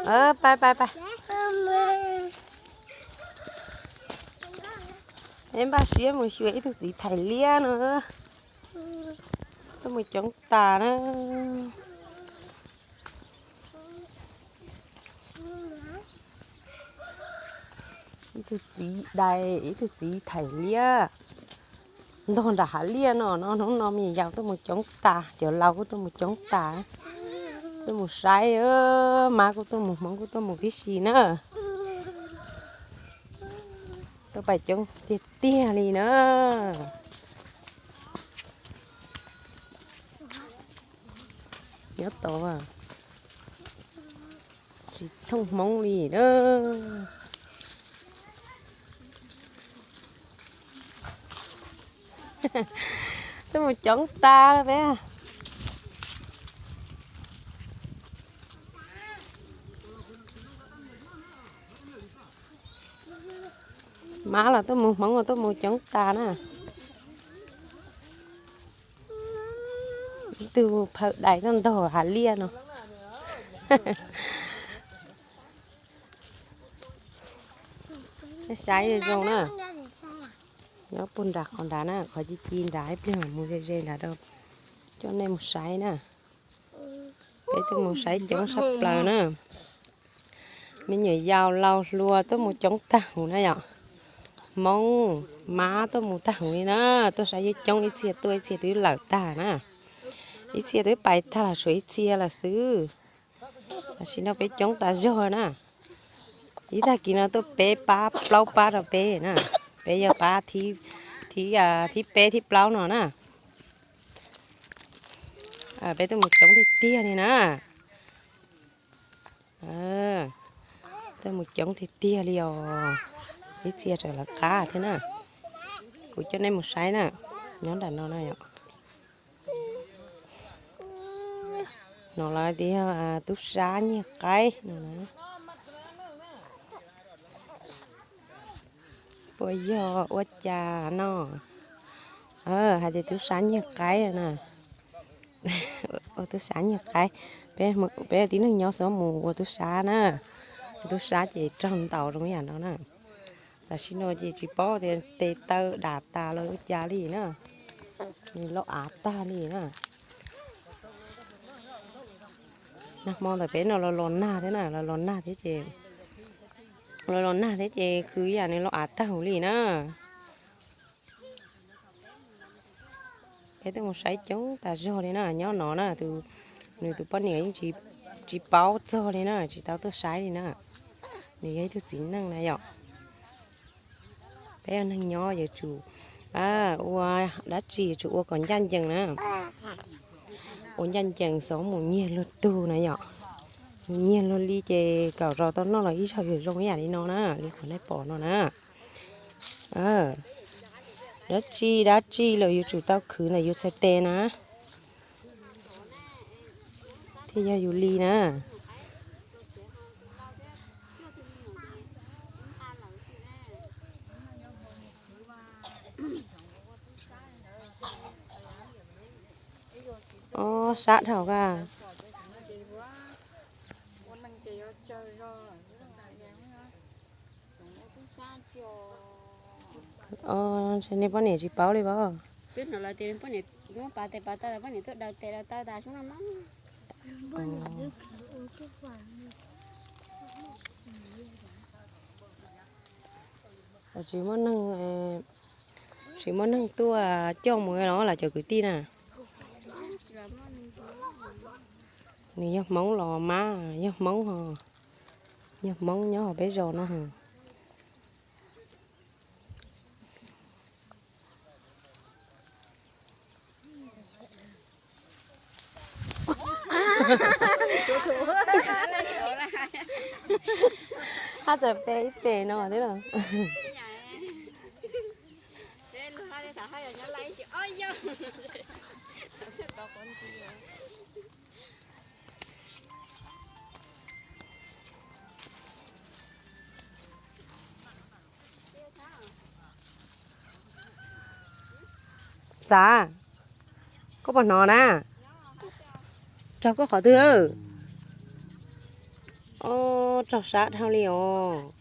Pais pais pais. Peb npaj siab mus xyuas ib tug txiv thais liab no. Tuaj mus coob tas na. Ib tug txiv dais, ib tug txiv thais liab ntog nram hav liaj no no. Hnub no me nyuam yaus tuaj mus coob tas, cov laus kuj tuaj mus coob tas, tuaj mus saib. Mab kuj tuaj mus, Hmoob kuj tuaj mus tib si na. Tuaj pais coob tiag tiag li na. Nyob tod tsis thooj Hmoob li na. Tuaj mus coob tas peb. Mab los tuaj mus, Hmoob los tuaj mus coob tas na. Ib tug phawj dais tuaj ntog hav liaj no. Saib zoo na. Nyob puag nram qhov nrad na, qhov ci ci nrad, ib pliag mam mus ze ze nrad rau coj nej mus saib na. Peb tuaj mus saib coob sab plaws na. Me nyuam yaus laus hluas tuaj mus coob tag huv na yom. Hmoob, Mab tuaj mus tag huv li na. Tuaj saib yeej coob, ib txhia tuaj ib txhia twb lawm tag na. Ib txhia twb pais tag los tshuav ib txhia lawm xwb. Tam sim no peb coob tas zog na. Ib tag kis no tuaj peb pab plaub pab rau peb na. Peb yog pab thib, thib peb thib plaub no na. Peb tuaj mus coob tiag tiag li na. Tuaj mus coob tiag tiag li os. Ib txhia tseem lawv qab thiab na. Kuv coj nej mus saib na. Nyob nram no na yom. No lawv tias tub sab nyiag qaib no. Puas yog ua cas no? Hais tias tub sab nyiag qaib na. Ua tub sab nyiag qaib. Peb tib neeg nyob xwb mus ua tub sab na. Ua tub sab ces raug ntaus zoo yam no na. Tam sim no ces tsis paub tias tes taw dam tas los ua cas li na. Nws loj av tag li na. Nag hmo ntawm peb no los los nag thiab na, los los nag thiab ces, los los nag thiab ces khwv yam nws loj av tag huv li na. Peb tuaj mus saib coob tas zog li na, nyob no na, nws tus poj niam yeej tsis paub txog li na, tsis tau tuaj saib li na. Nws yog ib tug txiv neej na yom. Peb yog neeg nyob yuav tsum ua dab tsi yuav tsum ua kom ncaj ncees na. Ua ncaj ncees xyov mus nyiag luag tug na yom. Mus nyiag luag li ces kom zos tau noj los ib zaug yuav zoo ib yam li no na, li qhov nej pom no na. Dab tsi dab tsi los yuav tsum tau khwv ntawm yus txhais tes na, thiaj yog yus li na. Ob sab dhau ka. Ntshe nej poj niam tsis paub li pab. Tsis muaj neeg, tsis muaj neeg tuaj coj mus los lawv cov kwv tij na. Nws yog Hmoob los mas yog Hmoob ho, yog Hmoob nyob hauv peb zos no. Haj tseem pe ib pe no thiab los. Txav, koj puas hnov na? Raug koj qhov twg? Ob, raug sab dhau li os.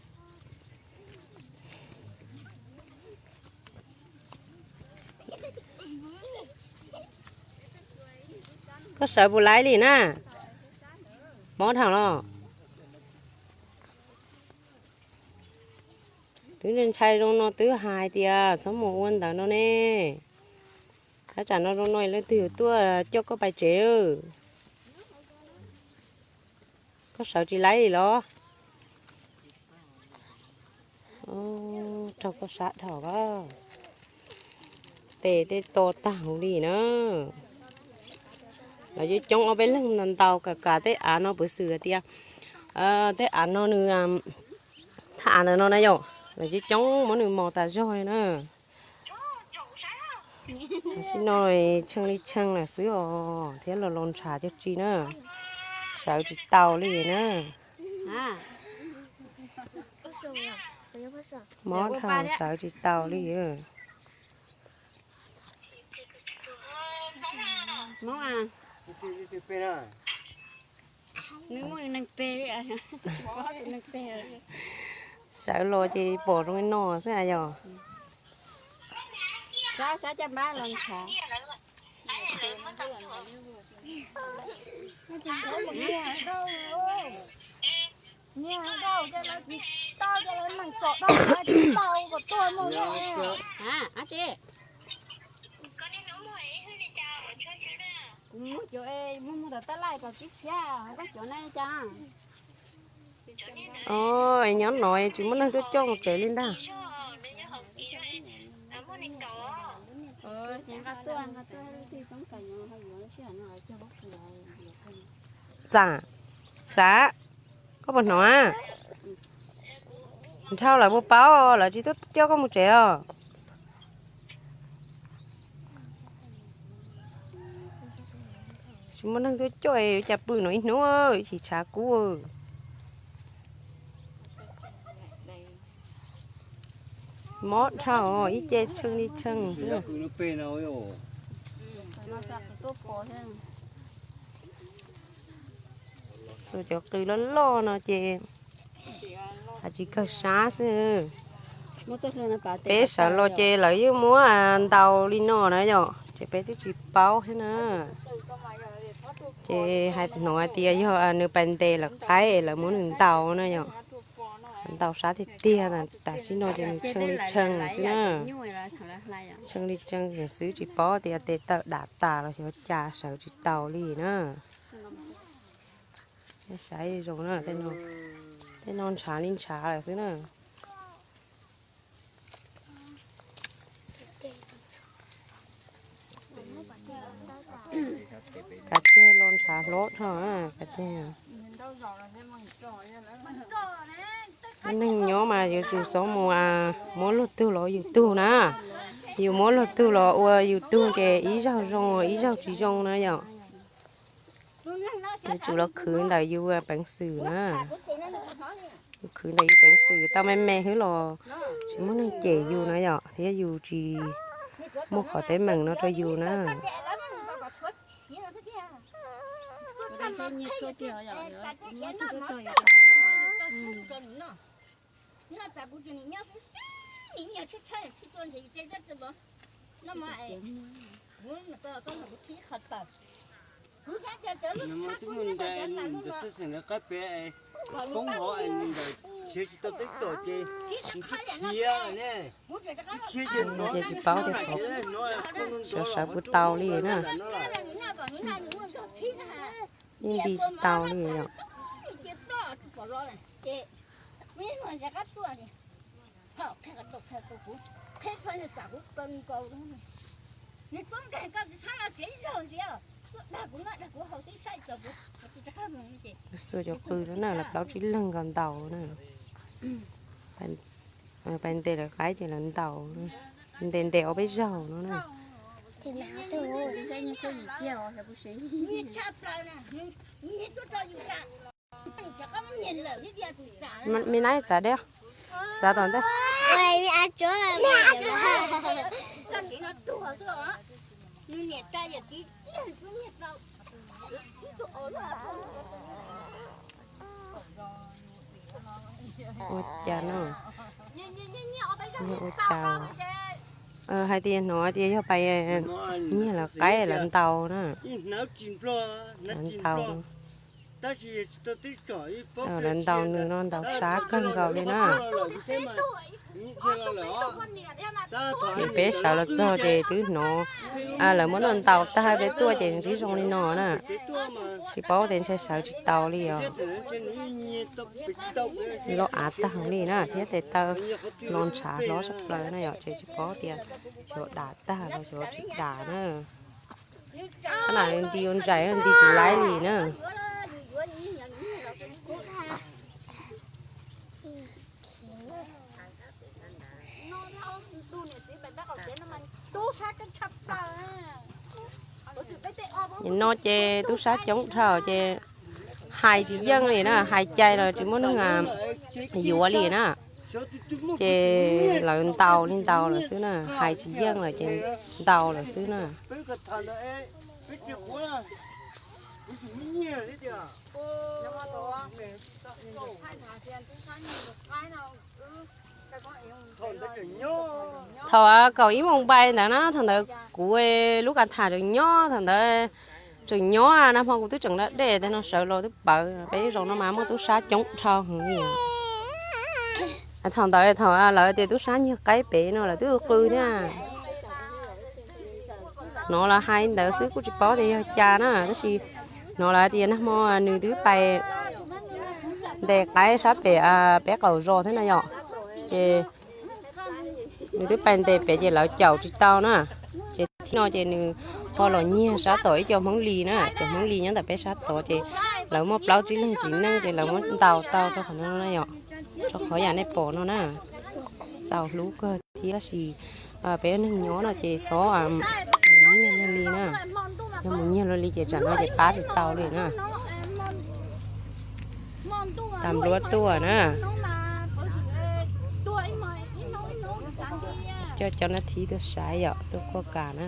Koj sawv puas laib li na? Mob dhau los? Twb ntshai zoo no twb hais tias txhob mus ua ntawd no ne. Tab tsam no zoo no leej twg yuav tuaj coj koj pais tsev. Koj sawv tsis laib li los? Raug koj sab dhau os. Tes tej to tag huv li na. Lawv coob coob ob peb leeg ntaus ntaus kam kam tej av no, piv xws tias tej av no nws, thaj av ntawm no na yom, lawv coob coob muab nws mos tas zog li na. Tam sim no tshee li tshee lawm xwb os, thiab los los ntshav cog tsi na, sawv tsis tau li na. Mob dhau sawv tsis tau li. Sawv los ces pom zoo li no xwb yog. Kuv muab cov, muab muag tom tab laj kom tib txhiab, koj cov na cas. Os, nyob no tsis muaj neeg tuaj coj mus tsev li ntag. Txam, txam, koj puas hnov? Nrhau lawv puas paub lawv tsis tuaj coj koj mus tsev os? Tsis muaj neeg tuaj coj, yuav cas pw no ib hnub, ib chim tshav kub. Mob dhau, ib ce tshee li tshee xwb. Xuas cov qws loj loj no ces hais tsis kawg sab xwb. Peb sawv los ces lawv yeej muab ntaus li no na yom, ces peb twb tsis paub thiab na. Ces hais hnov hais tias yog nws pais ntes lawv qaib lawv muab nws ntaus na yom. Ntaus sab tiag tiag, tam sim no ces nws tshee li tshee xwb na. Tshee li tshee xwb, tsis paub tias tes taw dam tas los xyov cas sawv tsis taus li na. Saib zoo na, tej no ntshav li ntshav lawm xwb na. Kav tseg los ntshav hlob dhau kav tseg. Neeg nyob mas yuav tsum xov mus muab luag tug los yus tug na. Yus muab luag tug los ua yus tug ces ib zaug zoo ib zaug tsis zoo na yom. Yuav tsum los khwv ntawm yus peev xwm na. Yus khwv ntawm yus peev xwm tau me me xwb los tsis muaj neeg cem yus na yom, thiab yus tsis muaj qhov teeb meem no rau yus na. Ces tsis paub tias qhov sawv sawv puas tau li na. Yeej nti tsis tau li yom. Xuas cov qws na, lawv plaub tsib leeg nkaus ntaus na. Pais ntes lawv qaib ces lawv ntaus, ntes ntes ob peb zaug no na. Me nab txav deb, txav tom ntej. Ua cas no, yog ua cas, hais tias hnov tias yog pais nyiag lawv qaib lawv ntaus na, lawv ntaus, lawv ntaus nws no ntaus sab kawg nkaus li na. Ces peb sawv los txog ces twb hnov lawv muab ntaus tag peb tuaj ces nws twb zoo li no na. Tsis paub tias ntshai sawv tsis tau li os. Loj av tag li na thiab tes taw los ntshav hlob tshaj plaws na yom, ces tsis paub tias xyov dam tag los xyov tsis dam na. Qhov na nti ua ntsais nti tsis laib li na. Nim no ces tub sab coob dhau ces hais tsis yeej li na, hais cai los tsis muaj neeg yuav li na. Ces lawv ntaus li ntaus lawm xwb na, hais tsis yeej lawm ces ntaus lawm xwb na. Thaum kaum ib moos npai ntawd na, thaum ntawd kuv lub kav tham tseem nyob, thaum ntawd tseem nyob na, hmo kuv twb tseem da dej tej no sawv los twb pawv. Peb zaum no mas muaj tub sab coob dhau heev li. Thaum ntawd thaum lawv tias tub sab nyiag qaib pem no lawv twb qw thiab. Hnov lawv hais ntawd xwb kuj tsis paub tias yog cas na, tab sis hnov lawv tias nag hmo nws twb pais ntes qaib sab pem peb qaum zos thiab na yom. Ces nws twb pais ntes pem ces lawv caum tsis tau na. Ces thib no ces nws ho los nyiag sab tom ib co Hmoob Lis na, cov Hmoob Lis nyob ntawm peb sab tod ces lawv muaj plaub tsib leeg txiv neej ces lawv muab ntaus tau rau qhov no na yom, rau qhov yam nej pom no na. Txaus hlub kawg thiab tab sis peb ua neeg nyob no ces txhob mus nyiag luag li na. Yog mus nyiag luag li ces tsam no ces pab tsis tau li na. Tas npluab tuaj na. Coj cov nab thib tuaj saib yom, tuaj kuaj kas na.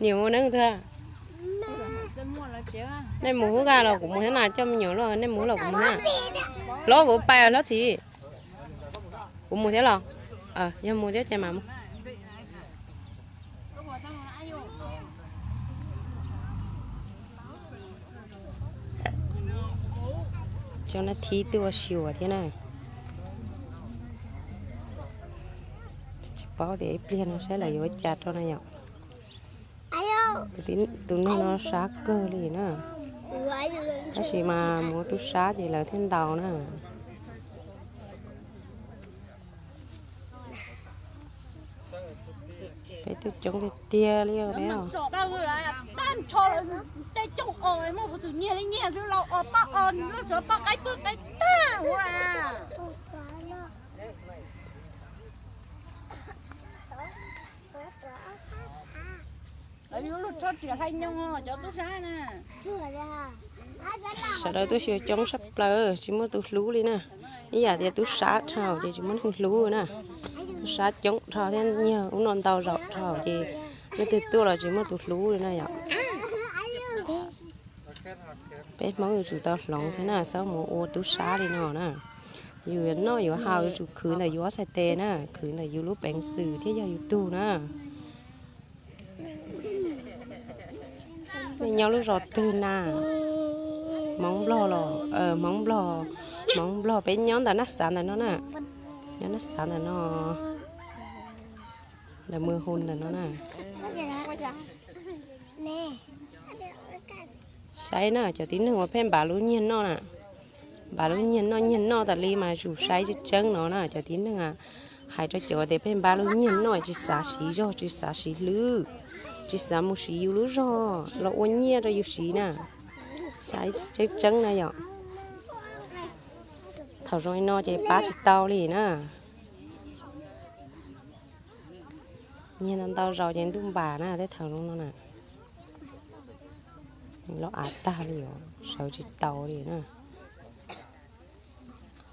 Niam ua neeb tiag. Nej mus hub kaj los kuv mus thiab na, coj me nyuam los nej mus hub los kuv mus thiab. Hlob kuv pais hlob txiv. Kuv mus thiab los? Yog mus thiab ces mam mus. Cov nab thib tuaj ua si ua thiab na. Tsis paub tias ib pliag no saib lawv yuav ua cas rau na yom. Tus neeg no sab kawg li na. Tab sis mas mus ua tub sab ces lawv thiaj ntaus na. Peb tuaj coob tiag tiag li os peb os. Sawv daws tuaj xyuas coob tshaj plaws tsis muaj tus hlub li na. Ib yam tias tub sab dhau ces tsis muaj neeg hlub na. Tub sab coob dhau thiab nyiag ub no ntau zaum dhau ces leej twg tuaj los tsis muaj tus hlub li na yom. Peb Hmoob yuav tsum tau hloov thiab na, txhob mus ua tub sab li no na. Yus yuav noj yuav haus yuav tsum khwv ntawm yus ob txhais tes na, khwv ntawm yus lub peev xwm thiab yog yus tug na. Nej nyob lub zos twg na? Hmoob Nplog los? Hmoob Nplog, Hmoob Nplog peb nyob ntawm Naj Xav ntawm no na. Nyob Naj Xav ntawm no, ntawm Mws Hu ntawm no na. Saib na, cov tib neeg uas pheej npav lub nyiag noj na, npav lub nyiag noj nyiag noj tas li mas tsum saib tseeb tseeb no na. Cov tib neeg hais rau cov tias pheej npav lub nyiag noj tsis xav siv zog tsis xav siv hlwb, tsis xav mus siv yus lub zog los ua nyiaj rau yus siv na. Saib tseeb tseeb na yom. Thaum zoo li no ces pab tsis tau li na. Nyiag ntau ntau zaus ces ntuj npam na, tej thaum zoo no na. Loj av tag li os, sawv tsis tau li na.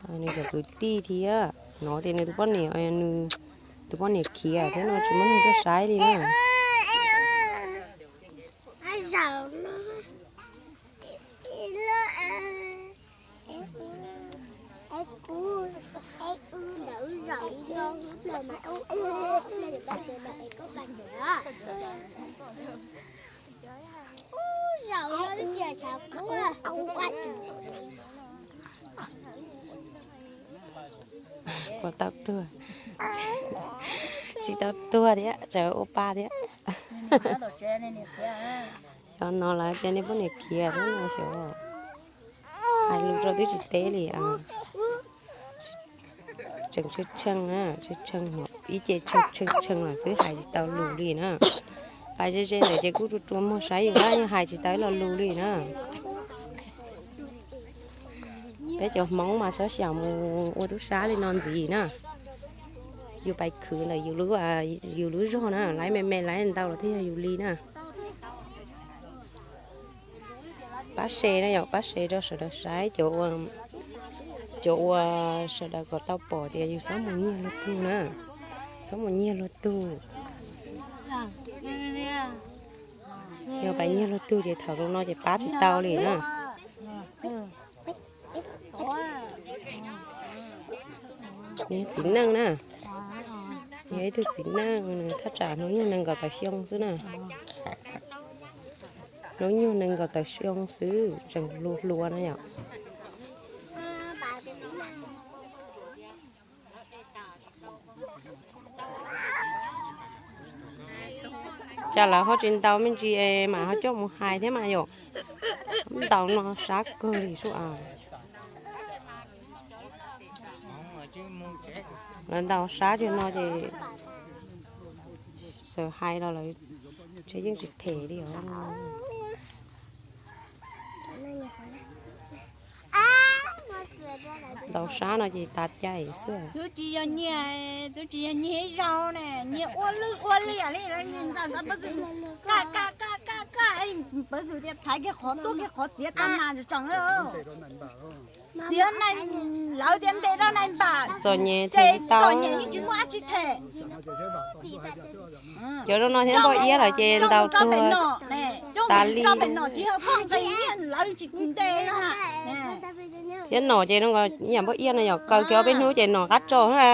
Nws cov kwv tij thiab, hnov tias nws tus poj niam, nws tus poj niam khiav thiab no tsis muaj neeg tuaj saib li na. Puas tau tuag? Tsis tau tuag thiab, tseem ua pa thiab. Cov no lawv tias nej poj niam khiav thiab no xyov. Hais lus rau twb tsis teb li. Tseem tshee tshee na, tshee tshee, ib ce tshee tshee tshee lawm xwb, hais tsis tau lus li na. Pais ze ze ntawd ces kuj rua rua muag saib yus na, yeej hais tsis tau ib lo lus li na. Peb cov Hmoob mas txhob xyaum mus ua tub sab li no ntxiv na. Yus pais khwv ntawm yus lub, yus lub zog na, laiv me me laiv ntau los thiaj yog yus li na. Pab share na yom, pab share rau sawv daws saib, cov ua, cov ua sawv daws kom tau pom tias yus txhob mus nyiag luag tug na, txhob mus nyiag luag tug. Yog pais nyiag luag tug ces thaum zoo no ces pab tsis tau li na. Nws yog txiv neej na, nws yog ib tug txiv neej, nws thaj tsam hnub nyoog nees nkaum tawm xyoo xwb na. Hnub nyoog nees nkaum tawm xyoo xwb, tseem hluas hluas na yom. Cas lawv ho tsis ntaus me ntsis es mam ho coj mus hais thiab mas yom. Ntaus no sab kawg li sub as. Lawv ntaus sab tiag no ces txawm hais los lawv tsev yeej tsis them li os. Ntaus sab no ces tas cai xwb. Twb tsis yog nyiag, twb tsis yog nyiag ib zaug ne, nyiag ua lwj ua liam li, nyiag ntawm nkawd pov xwm, kaj kaj kaj kaj kaj, pov xwm tias thaiv kiag qhov tuaj kiag qhov txiav tau nas tseem. Tiav neeg, lawv tias ntes rau neeg npam, txom nyem ces txom nyem yeej tsis muaj dab tsi them. Cov no thiab npoj iab lawm ces ntaus tuag tas li. Thiab nom ces ib yam npoj iab no yom, kaw kiag ob peb hnub ces nom qab tso na.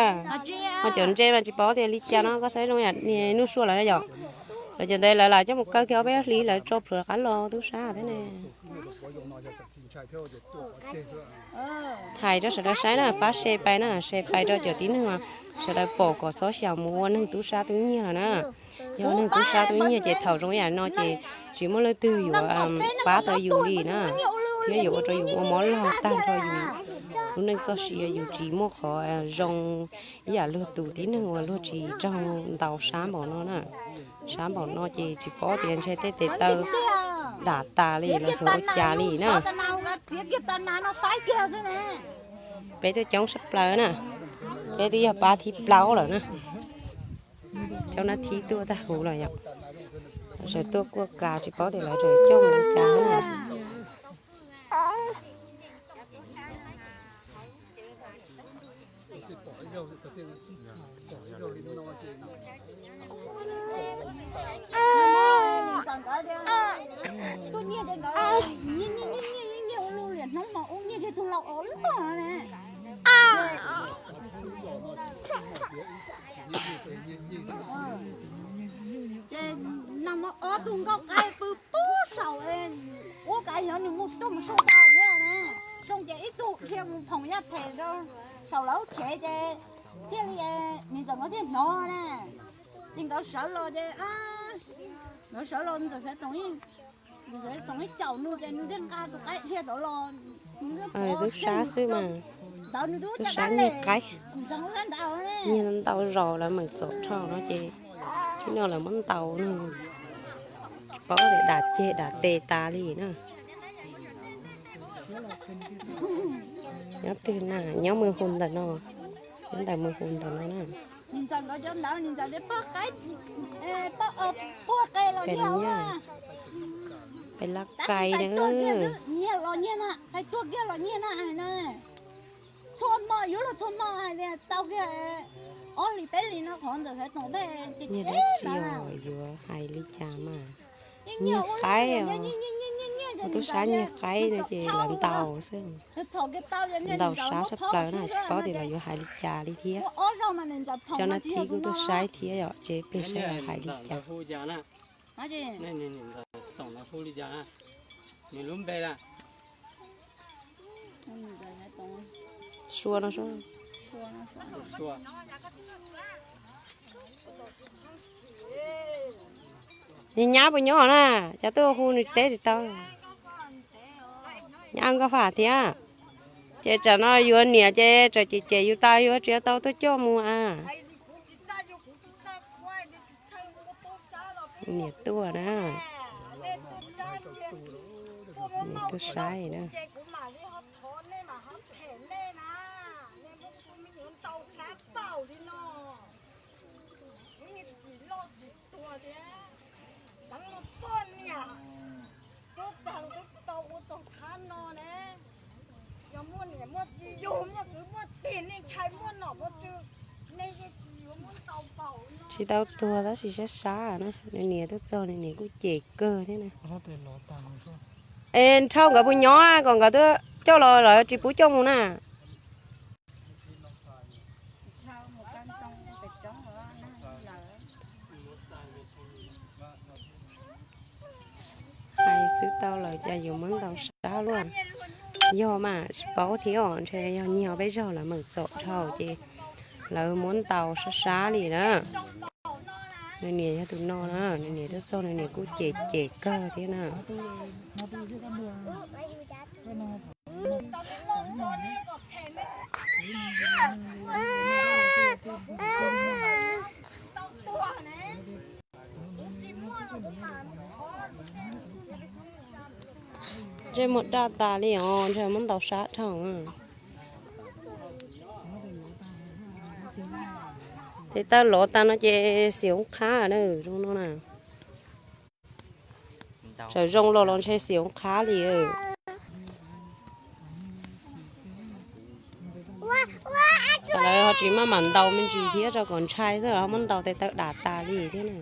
Ho cov ntses mas tsis paub tias li cas no, koj saib zoo yam niag Nuj Sua lawv yom. Lawv cov ntawd lawv lam coj mus kaw kiag ob peb hlis lawv tso plhuav qab los tub sab thiab ne. Hais rau sawv daws saib na, pab share pais na, share pais rau cov tib neeg sawv daws pom kom txhob xyaum mus ua neeg tub sab tub nyiag lawm na. Yog neeg tub sab tub nyiag ces thaum zoo yam no ces tsis muaj leej twg yuav pab tau yus li na, thiab yuav ua rau yus ua mob log tag nrho yus lub neej txoj sia, yus tsis muaj qhov zoo ib yam luag tus tib neeg uas luag tsis raug ntaus sab npaum no na. Sab npaum no ces tsis paub tias ntshe tej tes taw dam tas li los xyov ua cas li na. Peb tuaj coob sab plaws na, peb twb yog pab thib plaub lawm na. Coob nab thib tuaj tag huv lawm yom. Sawv tuaj kuaj kas tsis paub tias lawv coob ua cas na. Ces nag hmo ob tug nkauj qaib pw pub saum, ub kav xyov nws mus tuaj mus soo tau thiab na. Soo ces ib tug dhia mus phoom yaj them rau saum lawv lub tsev ces thiaj li, niam ntxawm nkawd thiaj hnov na. Ces nkawd sawv los ces, nkawd sawv los ntxawm xav toom ib caum nws ces nws thiaj nqa tus qaib dhia tod los. Tub sab xwb mas, tub sab nyiag qaib, nyiag ntau zaus lawv meem txom dhau no ces tib no lawv muab ntaus no, tsis paub tias dam ceg dam tes tas li na. Nyob twg na, nyob Mws Hu ntawm no, nyob ntawm Mws Hu ntawm no na. Peb lab kai na. Txhob maj hais li, tau kiag ob hlis peb hlis no qhov ntawm Haiv Toom tej ces Nyiaj ces dab tsi no na. Yuav hais li cas mas nyiag qaib os. Kuv tub sab nyiag qaib no ces lawv ntaus xwb. Ntaus sab sab plaws na, tsis paub tias lawv yuav hais li cas li thiab. Cov nas thib kuj tuaj saib thiab yom, ces peb saib lawv hais li cas. Sua no. Nws nyab puas nyob na, cas tuaj hu nws teb tsis tau. Nyab nkauj faj thiab. Ces tsam no yuav niam ces tsam cem cem yus tas yuav tsis tau tuaj coj mus a. Niam tuaj na. Niam tuaj saib na. Tsis tau tuag tab sis sab sab na, nws niam tuaj txog nws niam kuj cem kawg thiab na. Es nrhau nkawd puas nyob kom nkawd tuaj coj los lawv tsis pub coj mus na. Hais xwb tau lawm cas yuav muab ntaus sab luaj. Yog mas tsis paub thiab os, ntshe yog nyiag peb zog lawv meem txom dhau ces lawv muab ntaus sab sab li na. Nws niam yog tus no na, nws niam tuaj txog nws niam kuj cem cem kawg thiab na. Ntsej muag daj tas li os, ntshe muab ntaus sab dhau. Tes taw lov tas no ces xim hoob qhab na, zoo no na. Txawm zoo los los ntshe xim hoob qhab li. Lawv ho tsis maj mam ntaus me ntsis thiab rau kom ntshai xwb, ho muab ntaus tes taw dam tas li thiab na.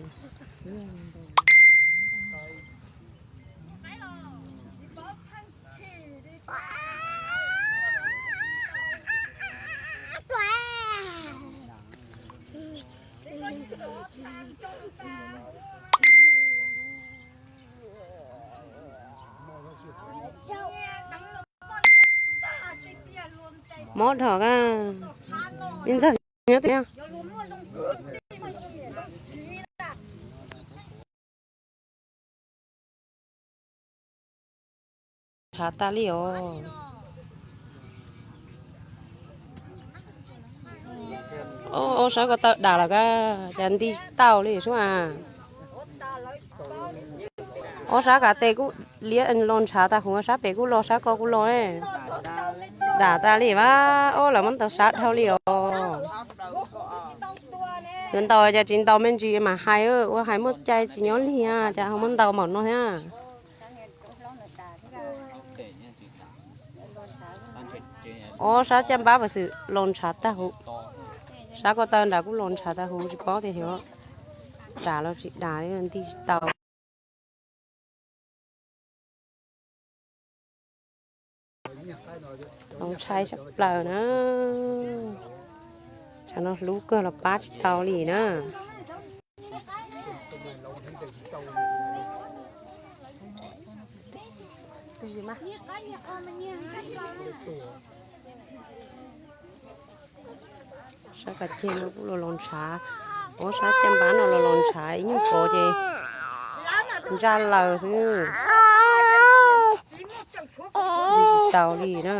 Mob dhos ka. Me ntxawg nyob twg? Tshav tas li os. Ob sab ko taw dam los ka, cas nti tau li sub a. Ob sab kav tes kuj liab los ntshav tas huv, sab pem kuj los, sab ko kuj los. Dam tas li vas, ob lawv muab ntaus sab dhau li os. Yuav ntaus cas tsis ntaus me ntsis mas hais, ua hais muaj cai tsis nyob lig, cas ho muab ntaus npaum no thiab. Ob sab caj npab puas xwm los ntshav tag huv. Sab ko taw nram kuj los ntshav tag huv, tsis paub tias xyov dam los tsis dam, nti tsis tau. Los ntshai tshaj plaws na. Tsam no hlub kawg los pab tsis tau li na. Sab kav ceg no kuj los los ntshav, ob sab caj npab no los los ntshav, ib nyuag pov ces ntsaj laws xwb. Tsis tau li na.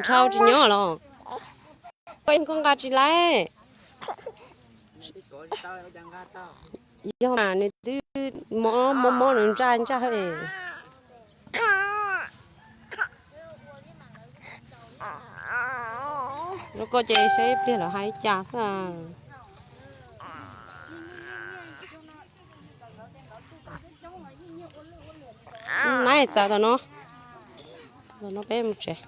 Nrhau tsis nyob los? Koj nqa tsis laib. Yog mas nws twb mob mob mob nws ntsaj ntsaj hawb. Lub koj ces saib ib pliag lawv hais li cas xwb. Nab txav tom no, tom no peb mus tsev.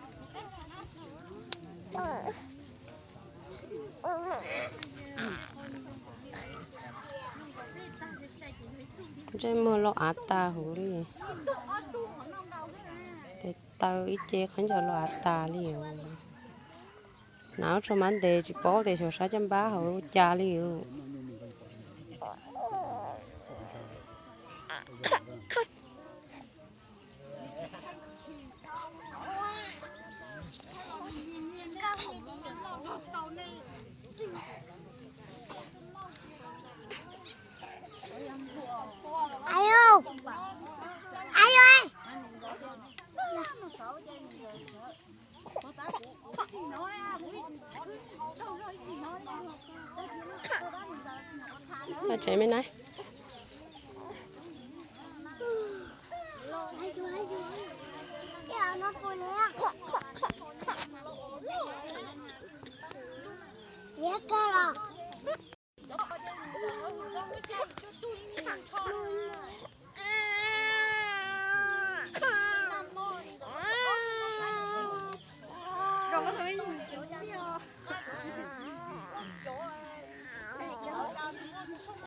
Ntsej muag loj av tas huv li. Tes taw ib ce khaub ncaws loj av tas li. Hnav tso mas ntes tsis paub tias xyov sab caj npab hauv cas li. Tsev me na.